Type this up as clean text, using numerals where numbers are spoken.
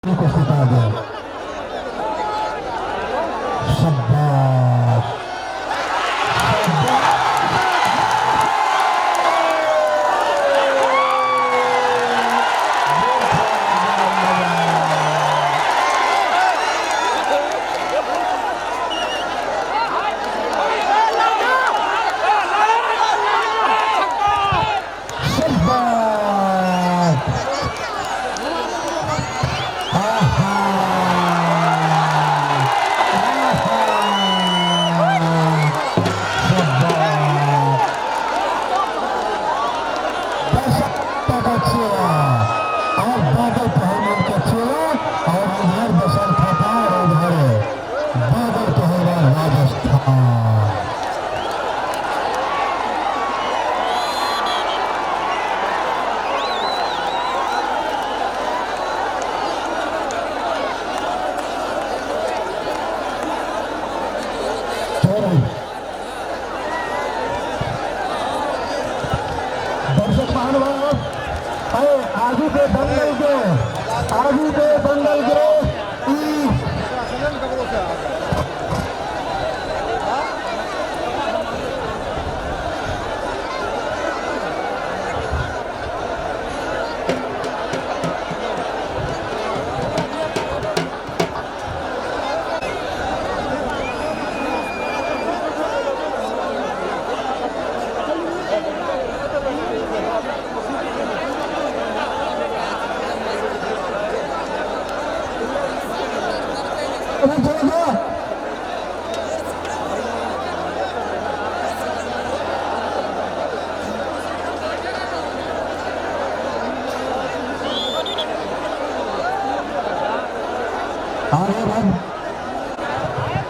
को सुता दे। शाबाश। शाबाश। आहा, आहा, शाबाश। बसंत का चेला और बादल पहलवान का चेला और उधर बसंत थापा और उधर बादल पहलवान राजस्थान। चलो दर्शक महानुभाव, अरे आजू के दंगल के ई अभी चलो गया। आगे बढ़।